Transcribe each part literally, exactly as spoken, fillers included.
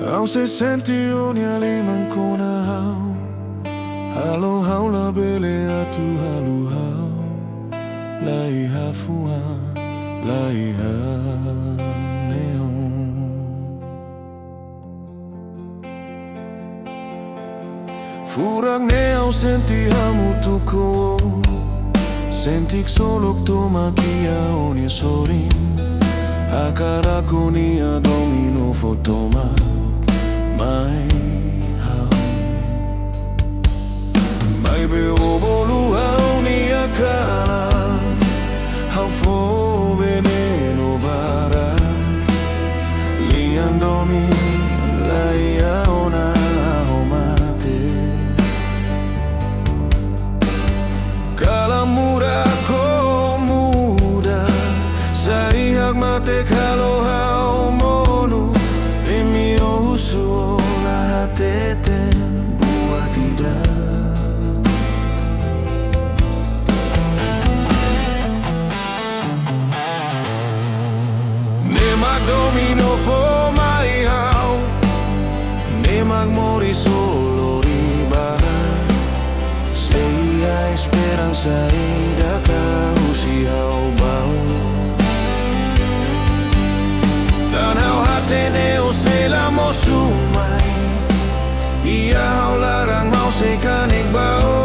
Ha'u sei sente ó-nia liman kona ha'u, halo ha'u labele atu haluha, la iha fuan, la iha neon. Furak ne'e ha'u sente hamutuk ho ó, sente ksolok tomak iha ó-nia sorin. Hakarak ó-nia domin ó fó tomak mai ha'u. Maibé ó bolu ha'u-nia kalan, ha'u fó venenu barak. Lian domin la iha ona, ha'u mate. Kalan murak ó muda, sai hakmatek halo ha'u monu. Temi ó husu, ó la hateten buat ida. Ne'e mak domin ó fó mai ha'u, ne'e mak moris ó lori ba. Sei iha esperansa ida ka husi ha'u ba ó. Tan ha'u hatene ó sei la mosu mai. Iha ha'u laran ha'u sei kanek ba ó.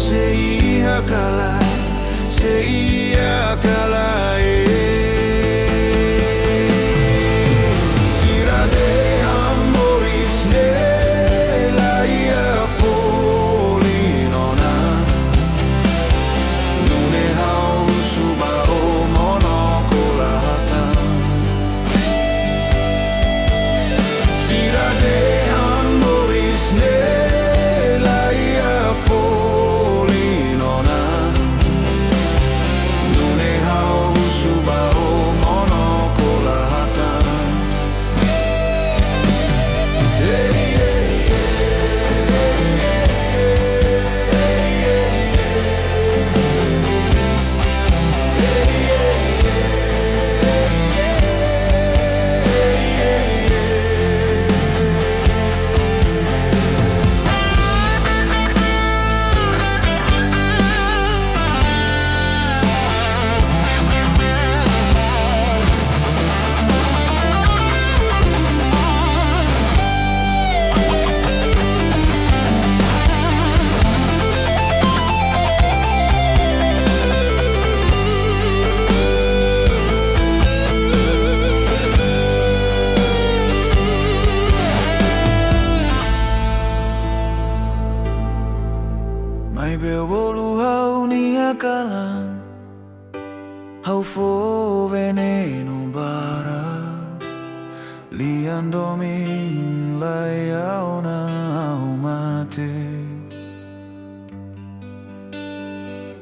Sei iha ka lae, sei iha ka lae. Sira dehan moris ne'e la iha folin ona. Nune'e ha'u husu ba ó, monu, ó la hatán. Sira dehan moris ne'e la iha folin ona. Nune'e ha'u husu ba ó, monu, ó la hatán. Maibé ó bolu ha'u-nia kalan, ha'u fó venenu barak. Lian domin la iha ona, ha'u mate.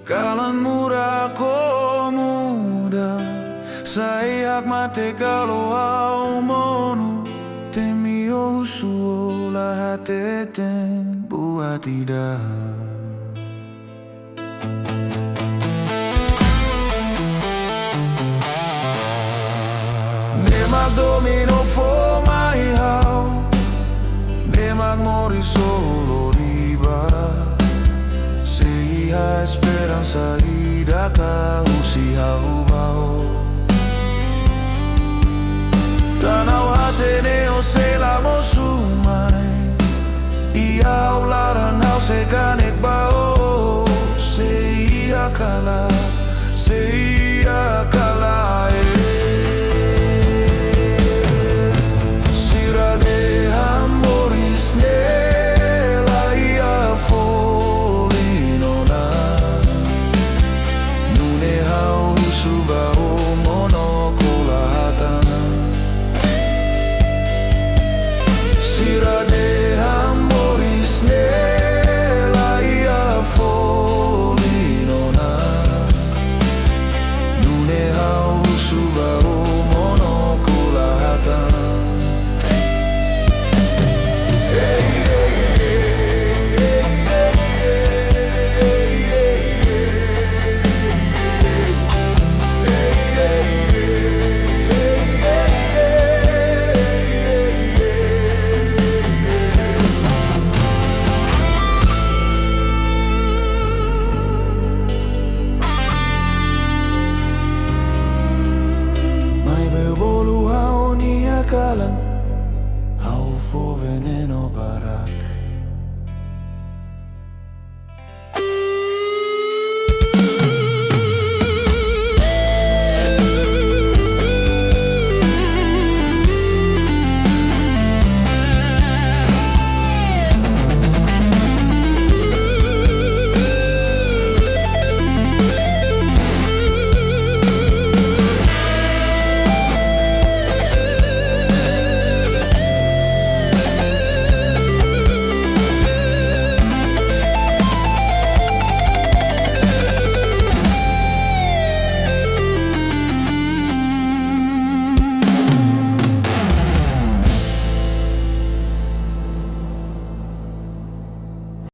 Kalan murak ó muda, sai hakmatek halo ha'u monu. Temi ó husu, ó la hateten buat ida. Ne'e mak domin ó fó mai ha'u, ne'e mak moris ó lori ba. Sei iha esperansa ida ka husi ha'u ba ó. Tan ha'u hatene ó sei la mosu mai. Iha ha'u laran ha'u sei kanek ba ó. Sei iha ka lae, sei iha ka lae. Sira dehan moris ne'e la iha folin ona. Nune'e ha'u husu ba ó, monu, ó la hatán. Ha'u fó venenu barak,